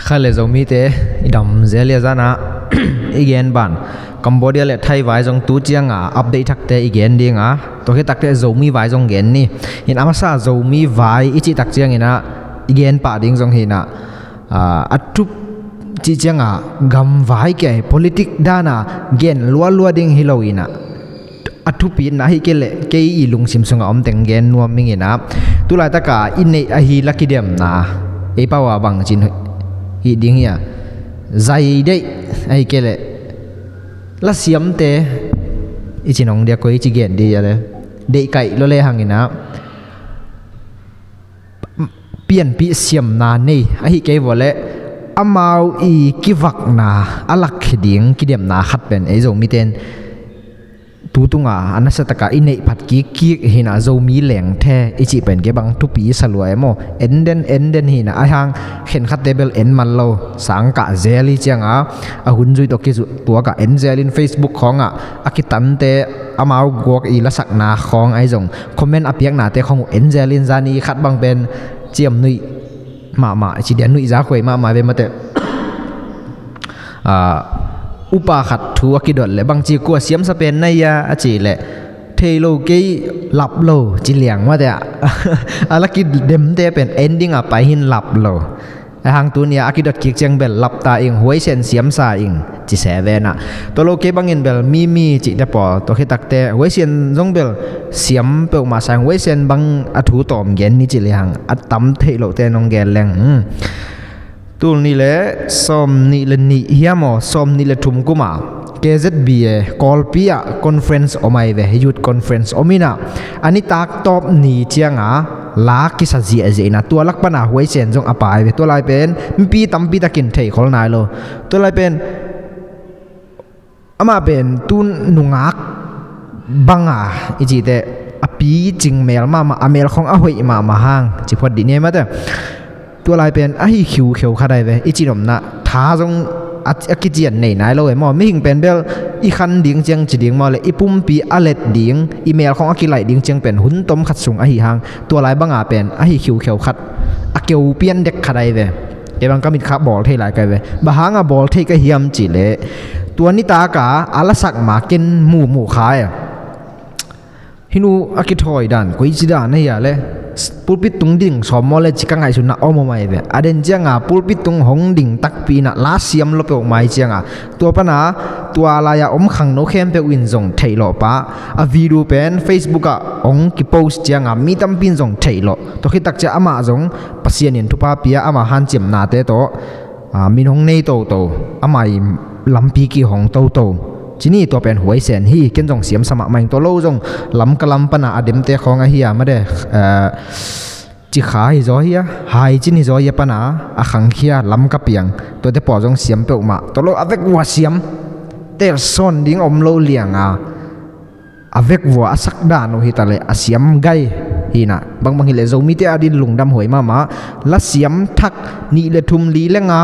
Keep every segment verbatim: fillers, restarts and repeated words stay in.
Kha le Zomite, i dam zel ia zana i gen ban Cambodia le Thai vai zong tu cianga update thakte i gen dinga, tua khit takte Zomi vai zong gen ni. In a masa Zomi vai i cih tak ciangina i gen pah ding zong hina, a, a tup cih cianga gam vai kia politik dana gen lualua ding hi lo ina, a thupitna hi kei le kei i lungsim sunga om teng gen nuam mingina, tulaitaka i neih ahi la kidemna ei pau a bangcin hi ding hia, zai deih ahi kei le la siamte i ci nong dia koi ci gen di a le deih kaih lo le hangina pianpih siamna nei ahi kei vua le amau i kivakna a lakkhia ding kidemna khat pen ei Zomiten tu tunga a nasiataka i neih phat kikkik hina, Zomi lengthe i cih pen kei bang thupi i salua emaw, enden enden hina, a hang khenkhatte bel en man lo, sangkah zel i cianga a hun zui tawh kizut tuaka en zelin Facebook khawngah a kitante amau guak i lasakna khawng ahi zong comment a piaknate khawng uh en zelin zani khat bang pen ciamnuih mahmah i ci dia, nuih zakhuai mahmah ve mate. Upa khat thu a kidot le bangci kua siamsa pen na ia a ci le thei lo kei lap lo ci liang mate. A la kidemte pen ending a pai hin lap lo. A hang tunia a kidot kik ciang bel lapta ing, huaisen siamsa ing ci se vena. Tua lo kei bangin bel mimi cihte pawl tua khitakte huaisen zong bel siam peuhmah sa ing, huaisen bang a thu tawm gen ni ci lehang a tam theih lohte nong gen leng. Tul nih le sawm nih le nih hiam aw, sawm nih le thum kuma K Z B A Kawlpi ah conference om ai ve, youth conference om ina a nitak tawp ni cianga la kisa ziahziah ina tua lak pana huaisen zong a pai ve. Tua lai pen mipi tampi takin theikhol nai lo. Tua lai pen amah pen tu nungak banga i cite a picing mel mahmah, a melkhong a hoih mahmah hang ci phuat dih ni mate. Tua lai pen ahi khiukheu khat ai ve, i cinomna tha zong a kician nei nai lo e maw. Mihing pen bel i khan ding ciang ci ding maw le i pumpi a let ding, i melkhong a kilaih ding ciang pen hun tom khat sung ahi hang, tua lai banga pen ahi khiukheu khat, a keu pian dek khat ai ve. Kei bang ka mit kha bawl thei lai kai ve. Bang hanga bawl thei ka hiam ci le tua nitaka a lasak ma ken mumu kha e. Hinu a kithawi dan koi ci dan ahi a le pulpit tung ding sawm maw le ci ka ngaihsutna om om ai ve. A den cianga pulpit tung hong ding takpi ina la siam lo peuh mai cianga tua pana tua laia om khangno khempeuh in zong theih lawh pa a video pen Facebook ah hong kipost cianga mi tampi in zong theih lawh. Tua khitak cia amah zong Pasian in thupha pia ama hanciamnate tawh min hong nei toto, ama i lampi kihong toto. Cini tua pen huaisen hi, ken zong siamsa mahmah ing. Tua lo zong Lamka lam pana a demte khawng ahi a made, Cikha hi zaw hi a, Haicin hi zaw hi a pana a khangkhia Lamka piang, tuate pawl zong siam peuhmah. Tua lo a vek vua siam telsawn ding om lo lianga a vek vua a sak dan uh hita le a siam gai hina. Bangbang hileh Zomite adin lungdam huai mahmah. La siam thak nih le thum li le nga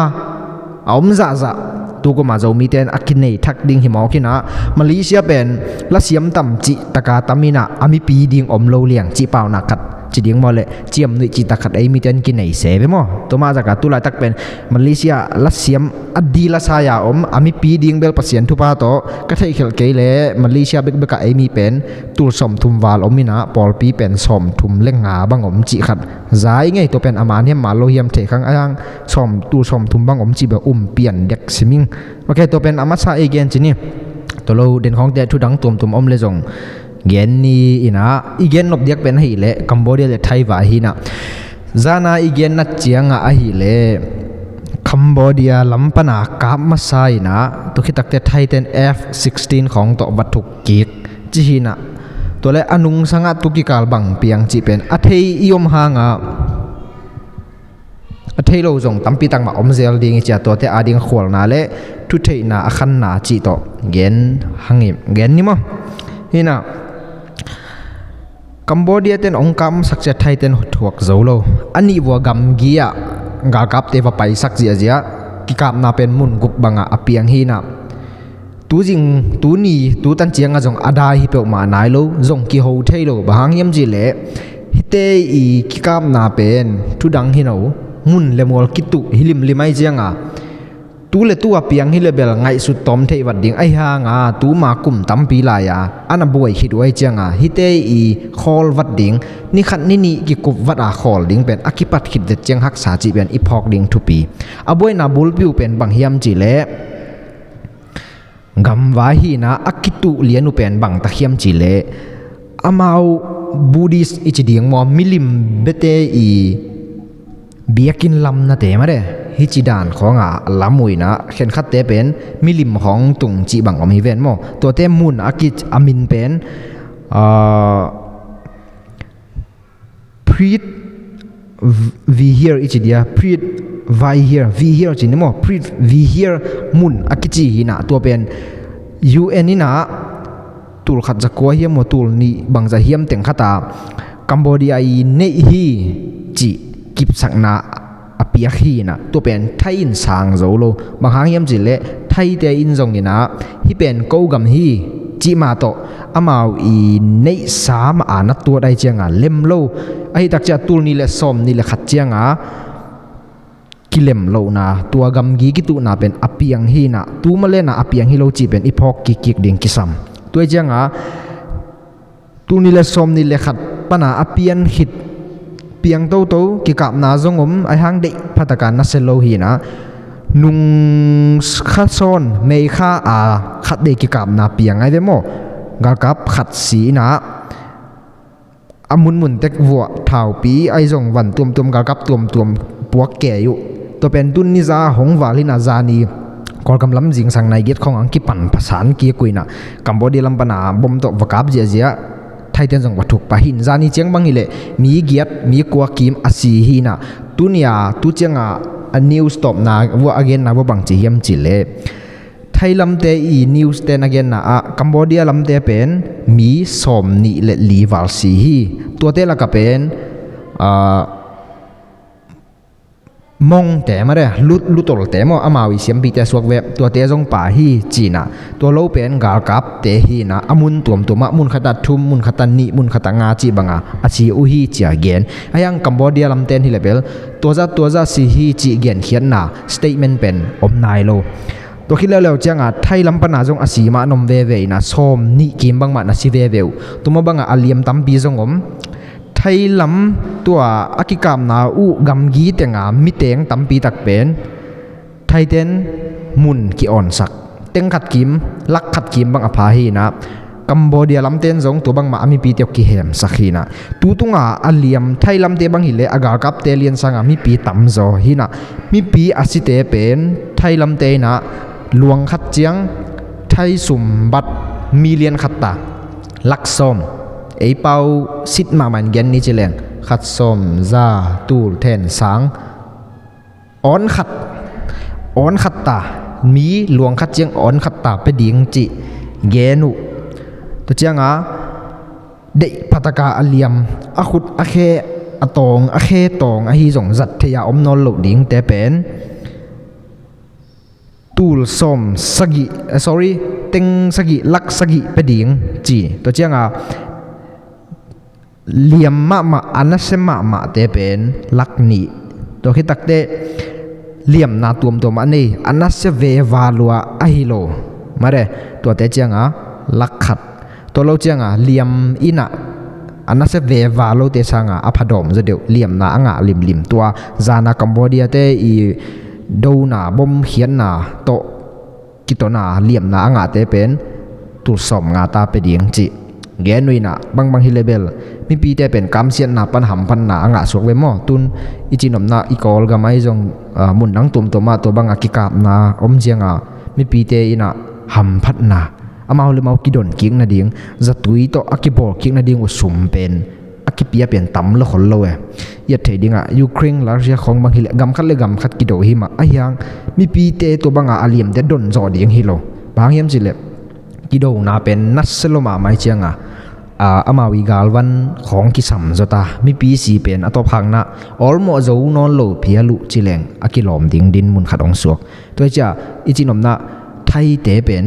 a om zahzah. Tukuma Zomite in a kinei thak ding hi mawk hina. Malaysia pen la siam tam cih taka tam ina a mipi ding om lo liang cih paunak khat ci ding maw le ciamnuih cih tak khat ei mite in kinei se ve maw. Tua mah zaka tulaitak pen Malaysia la siam a di la saya om a mipi ding bel Pasian thupha tawh ka theihkhelh kei le Malaysia bekbeka ei mi pen tul sawmthum val om ina pawlpi pen sawmthum le nga bang om cih khat zai ngei. Tua pen a man hiam mal lo hiam thei khang a hang sawm tul sawmthum bang om cih bel um pian dek siming. Ok, tua pen a masa ei gen cini. Tua lo den khawngte thudang tuamtuam om le zong gen ni ina i gen nop diak pen ahih leh Cambodia le Thai vai hina. Zana i gen nat cianga ahih leh Cambodia lam pana kap masa ina tua khitakte Thaiten F sixteen khawng tawh va thuk kik ci hina. Tua le a nungsanga tu kikal bang piang cih pen a thei i om hanga a thei lo zong tampi tak mah om zel ding i cia tuate ading khualna le thutheihna a khanna cih tawh gen hangim gen ni maw. Hina Cambodia ten ong kamsak cia Thaiten thuak zo lo. A nih vua gamgi ah galkapte va paisak ziahziah kikapna pen mun guk bangah a piang hina. Tuzing tuni tutan cianga zong a dai hi peuhmah nai lo, zong kiho thei lo. Bang hang hiam cih leh hite i kikapna pen thudang hi no. mun le mual kituh hi limlim ahi cianga, tu le tu a piang hi le bel ngaihsut tawm theih vat ding ahi hanga, tuma kum tampi lai-a a na buai khit uh ahi cianga, hihte i khawl vat ding, ni khat ni nih kikup vat a khawl ding pen a kipat khit vet ciang haksa cih pen i phawk ding thupi. A buaina bulpi uh pen bang hiam cih leh, gamvai hina a kituh lian uh pen bang tak hiam cih leh, amau Buddhist i ci ding maw, milim bete i biakinn lamnate mah de, hih ci dan khawnga lam uh ina, khenkhatte pen milim hong tung cih bang om hi ven maw. Tuate mun a ki, a min pen, ah, Preet Vihir i ci dia, Preet Vihir, Vihir ci ni maw, Preet Vihir mun a kici hina, tua pen U N ina tul khat za kua hiam maw, tul nih bangza hiam teng khata Cambodia i neih hi cih kipsakna a piak hina, tua pen Thai in sang zo lo. Bang hang hiam cih leh Thaite in zong ina, hih pen ko gam hi cih mah tawh amau i neihsa mah a na tuat ahi cianga lem lo. Ahi tak ciah tul nih le sawm nih le khat cianga kilem lohna, tua gamgi kituhna pen a piang hina, tu mah lena a piang hi lo cih pen i phawk kikkik ding kisam. Tua hi cianga tul nih le sawm nih le khat pana a pian khit, piang toto, kikapna zong om, ahi hang deih phataka nasia lo hina, nung kha sawn, May kha a khat deih kikapna piang ahi ve maw. Galkap khat si ina, a munmun tek vuah thaupi ahi zong van tuamtuam, galkap tuamtuam puak kei uh. Tua pen tun ni za hong val hina, zani Kawlgam lam zingsang nai giat khawng ang kipan phasan kik uh ina, Cambodia lam pana bom tawh va kap ziahziah, Thaiten zong va thuk pah hin. Zani ciang bang hileh mi giat, mi kua kim a si hina. Tunia tu cianga a news tawpna vua a genna vua bang ci hiam cih leh, Thai lamte i news ten a genna ah Cambodia lamte pen mi sawm nih le li val si hi. Tuate laka pen, ah, Mongte mah de, Lut, Lutolte maw, amau i siampite suak ve, tuate zong pha hi cina. Tua lo pen galkapte hina, a mun tuamtuam ah, mun khata thum, mun khata nih, mun khata nga cih banga a si uh hi cia gen. Ahi hang Cambodia lamten hi le bel, tuaza tuaza si hi cih genkhiatna statement pen om nai lo. Tua khit leuleu cianga Thai lam pana zong a si mah na om veve ina, sawm nih kim bangmah na si veve uh. Tua mah banga a liam tampi zong om. Thai lam tua a kikapna uh gamgi tenga miteng tampi tak pen Thaiten mun ki-awnsak. Teng khat kim, lak khat kim bang a pha hina. Cambodia lamten zong tua bangmah a mipite uh kihemsak hina. Tu tunga a liam Thai lamte bang hileh a galkapte lian sanga mipi tamzaw hina. Mipi a site pen Thai lamte ina luang khat ciang Thai sum bat million khat ta, lak sawm. Ei pau sit mahmah in gen ni ci leng, khat sawm, za, tul, then, sang, awn khat, awn khat ta, mi luang khat ciang awn khat ta pia ding cih gen uh. Tua cianga deih phataka a liam, a khut a khe, a tawng a khe tawng ahi zong zat theih a om nawn loh dingte pen tul sawm sagih, eh, sorry, teng sagih, lak sagih pia ding ci. Tua cianga liam mahmah, a nasia mahmahte pen lak nih. Tua khit takteh liamna tuamtuam a nei, a nasia veva lua ahi lo mah de, tuate cianga lak khat. Tua lo cianga liam ina a nasia veva lote sanga a phadawm zaw deuh, liamna a ngah limlim, tua zana Cambodia-te i dona bomkhiatna tawh kitona liamna a ngahte pen tul sawm nga ta pia ding cih gen uh ina, bangbang hi le bel mipite pen kamsiatna pan hamphatna a ngah suak ve maw. Tun i cinopna i Kawlgam ahi zong, ah, mun dang tuamtuam ah tua banga kikapna om cianga mipite ina hamphatna, amau le mau kidon kik nading, zatui tawh a kibawl kik nading uh sum pen a kipia pen tam lo khol lo e. I et theih dingah Ukraine, Russia khawng bang hileh gam khat le gam khat kido hi mah. Ahi hang mipite tua banga a liamte don zawh ding hi lo. Bang hang hiam cihleh kidona pen nasia lo mahmah hi cianga, a, amau i galvan khawng kisam zaw ta. Mipi si pen a tawpkhakna awlmawh zo nawn lo phial uh ci leng a kilawm ding dinmun khat hong suak. Tua hi cia i cinopna Thaite pen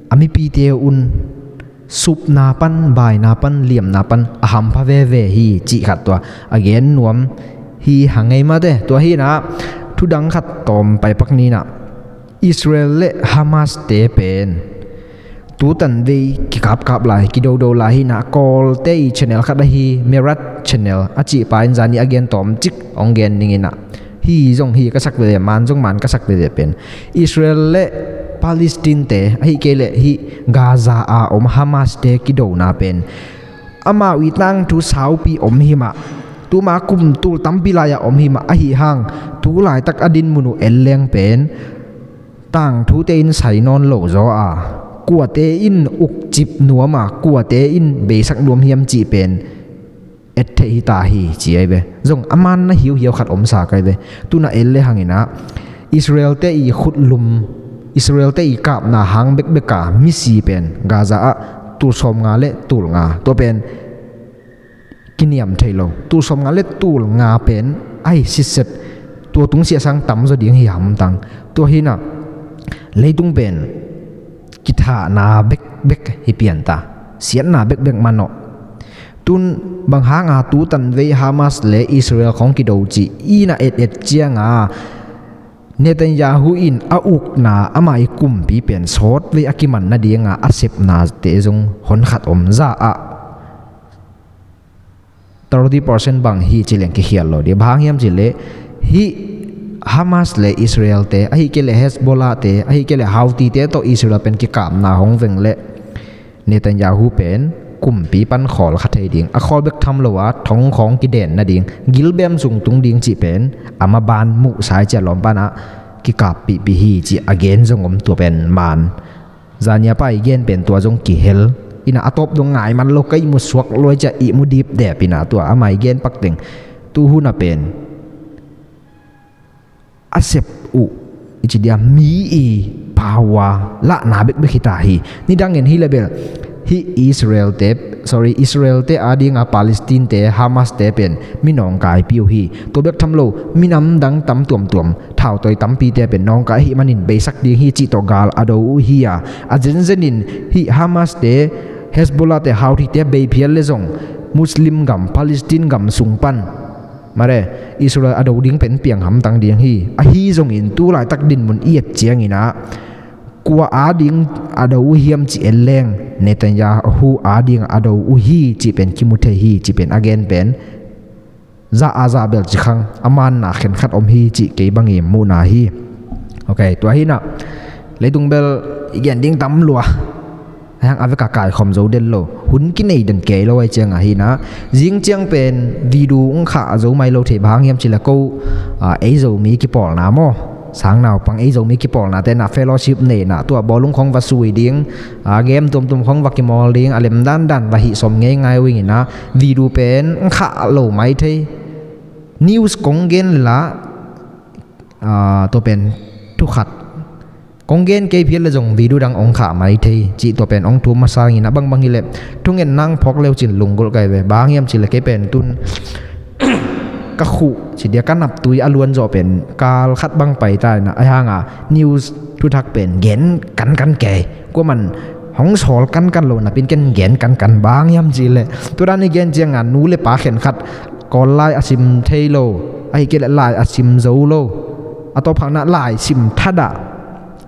a mipite un supna pan, baina pan, liamna pan a hampha veve hi cih khat tua a gen nuam Hi hang ei mate, tua hinah thudang khat tawm paipak ninah Israel le Hamas te pen tutan vei kikapkap lai, kidodo lai hinah Kawlte i channel khat ahi Merat channel a cihpa in zani a gen tawm cik hong gen ninginah hi zong hi ka sak veve, man zong man ka sak veve pen Israel le Palestine te ahi kei le hi Gaza a om Hamas te kidona pen amau i tangthu saupi om himah tuma kum tul tampi lai-ah om himah ahi hang tu laitak a dinmun uh en leng pen tangthute in sai nawn lo zaw a kuate in ukcip nuam a kuate in beisak nuam hiam cih pen et theih hita hi ci ai ve. Zong a man na hiuhiau khat omsa kai ve. Tuna en le hanginah Israel te i khutlum Israel te i kapna hang bekbeka misi pen Gaza ah tul sawmnga le tul nga tua pen kiniam thei lo. Tul sawmnga le tul nga pen ahi sitset tua tungsiah sang tamzaw ding hi hamtang. Tua hinah leitung pen kithahna bekbek hi pianta, siatna bekbek manawh. Tun bang hanga tutan vei Hamas le Israel khong kido cih ina et et cianga Netanyahu in a ukna ama i kumpi pen sawt vei a kiman nadinga a sepnate zong honkhat om za ah thirty percent bang hi ci leng kikhial lo dih. Bang hang hiam ci leh hih Hamas le Israel te ahi kei le Hezbollah te ahi kei le Houthi te tawh Israel pen kikapna hong veng le Netanyahu pen kumpi pan khawl kha thei ding a khawl bek tham lo a thong khawng kiden nading gilbem sung tung ding cih pen ama ban muhsai cia lawm panah kikappihpih hi cih a gen zong om tua pen man. Zania pa i gen pen tua zong kihel ina a tawp dong ngai man lo ka ihmu suak luai cia ihmu dipdep ina tua ama i gen pakteng tuhuna pen a sep uh i ci dia mi i pawa lahna bekbek hita hi. Nidangin hi lebel hi Israel te sorry Israel te adinga Palestine te Hamas te pen mi nawngkaipi uh hi. Tua bek tham lo minam dang tam tuamtuam thautoi tampite pen nawngkai ahi manin beisak ding hi cih tawh gal a do uh hi a a zenzenin hi Hamas te Hezbollah te Houthi te beiphial le zong Muslim gam Palestine gam sung pan mare Israel a do ding pen piang hamtang ding hi. Ahi zongin tu laitak dinmun i et cianginah kua ading a do uh hiam ci en leng Netanyahu ading a do uh hi cih pen kimu thei hi cih pen a gen pen za a za bel ci khang a manna khenkhat om hi cih kei bangin muhna hi. Ok, tua hinah leitung bel i gen ding tam lua. Ahiang a veka kaikhawm zo den lo hun kinei den kei lo ai cianga hinah zing ciang pen video ung khah a zo mai lo thei bang hang hiam cila ko ei Zomi kipawlna maw sang naupang ei Zomi kipawlna tenah fellowship neina tua bawlung khong va sui ding a game tuamtuam khong va kimawl ding a lem dandan va hih sawm ngeingai winginah video pen ung khah lo mai thei news kong gen la tua pen thukhat kong gen kei phial le zong video dang ong khah mai thei cih tua pen ong thum masa ngina bangbang hileh thungen nang phawk leu cin lunggulh kai ve bang hiam cih le kei pen tun ka khuh ci dia ka naptui a luan zawh pen kal khat bang pai ta ina ai hanga news thuthak pen gen kankan kei kuaman hong sawl kankan lo napin ken gen kankan bang hiam cih le tudan i gen cianga nu le pa khen khat kawl lai a sim thei lo ahi kei le lai a sim zo lo a tawphakna lai sim thadah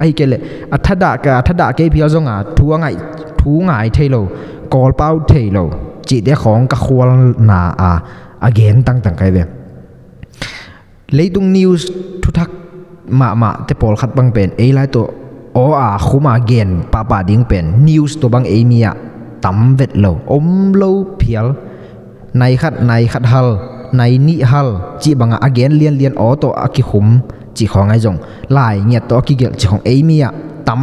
ahi kei le a thadah ka a thadah kei phial zonga thu a ngaih thu ngai thei lo kawl pau thei lo cihte khawng ka khualna a a gen tangtang kai ve. Leitung news thuthak mahmah te pawlkhat bang pen ei lai tawh aw a khuma gen pahpah ding pen news tawh bang ei mi ah tam vet lo om lo phial nai khat nai khat hal nai nih hal cih bangah a gen lianlian aw tawh a kikhum cih khawng ai zong lai ngiat tawh a kigelh cih khawng ei mi ah tam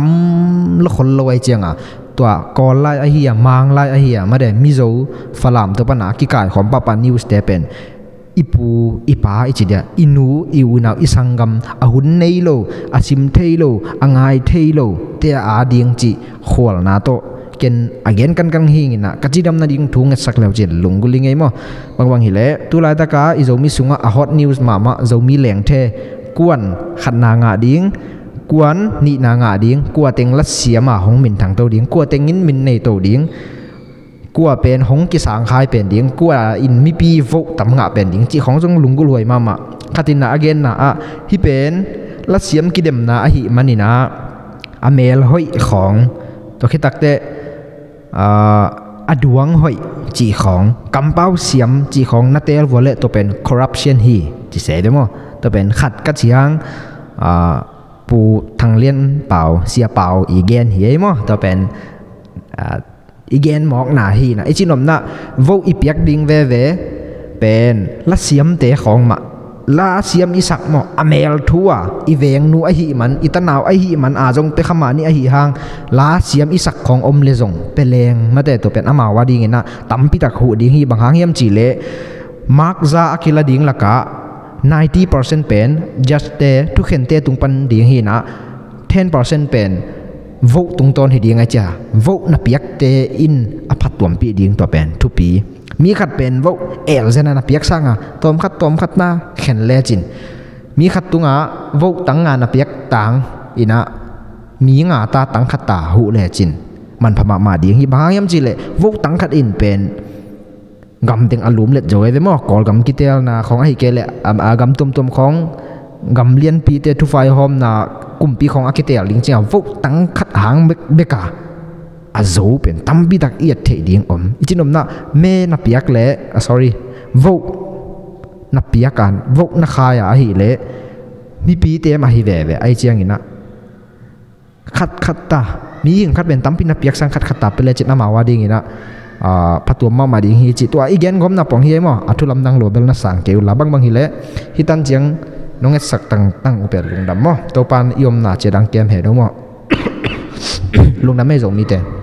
lo khol lo ai cianga tua kawl lai ahi a mang lai ahi a made mizo Falam tawh pana a kikaikhawm pahpah news te pen i pu i pa i ci dia i nu i unau i sanggam a hun nei lo a sim thei lo a ngai thei lo te a ding cih khualna tawh ken a gen kankan hingin ah ka cidam nading thu ngetsak leu cin lunggulh i ngei maw? Bangbang hileh tulaitaka i Zomi sungah a hot news mahmah Zomi lengthe kuan khatna ngah ding kuan nihna ngah ding kua teng latsiama hong min thangto ding kua tengin min neito ding kua pen hong kisangkhai pen ding, kua in mipi vote tam ngah pen ding cih khawng zong lunggulh huai mahmah. Khatin ah a genna ah hih pen lasiam kidemna ahih manin ah a mel hoih khawng, tua khit takteh a duang hoih cih khawng, kampau siam cih khawng na teel vua leh tua pen corruption hi ci se ve maw. Tua pen khat ka ciang Pu Thang Lian Pau, Sia Pau i gen hi ei maw. Tua pen i gen mawkna hi na, i cinopna vote i piak ding veve pen lasiamte khawng mah, lasiam i sak maw, a mel thu a, i vengnu ahih man, i tanau ahih man a zong pia kha mah ni ahih hang, lasiam i sak khawng om le zong pia leng mate. Tua pen amau a dingin ah tampitak huh ding hi. Bang hang hiam cih leh mark za a kila ding lakah ninety percent pen judge-te, thukhente tung pan ding hi na, ten percent pen vote tungtawn hi ding a cia. Vote na piakte in a phattuampih ding, tua pen thupi. Mi khat pen vote elzen a na piak sanga tawmkhat tawmkhat na khen lecin, mi khat tungah vote tang nga na piak tang in ah mi nga ta tang khat ta huh lecin manpha mahmah ding hi. Bang hang hiam cih leh vote tang khat in pen gam teng a lum let zo ei ve maw. Kawlgam kiteelna khawng ahi kei leh a, a gam tuamtuam khawng, gam lianpite thufaihawmna kumpi khawng a kiteel ding ciang vote tang khat hang bek, bek a a zo pen tampitak i et theih ding om. I cinopna me na piak leh, a, sorry, vote na piak a, vote na khai a ahih leh mipite mah hi veve. Ahi ciangin ah khatkhat ta, mihing khat pen tampi na piak sang khatkhat ta pia lecin amau a dingin ah phattuam mahmah ding hi ci. Tua i gen gawmna pawng hi ei maw. A thu lamdang lo bel na sang kei uh la. Bangbang hi leh hih tan ciang nong etsak tangtang uh pen lungdam maw. Topan i omna cia dang kem he do maw. Lungdam ei Zomite.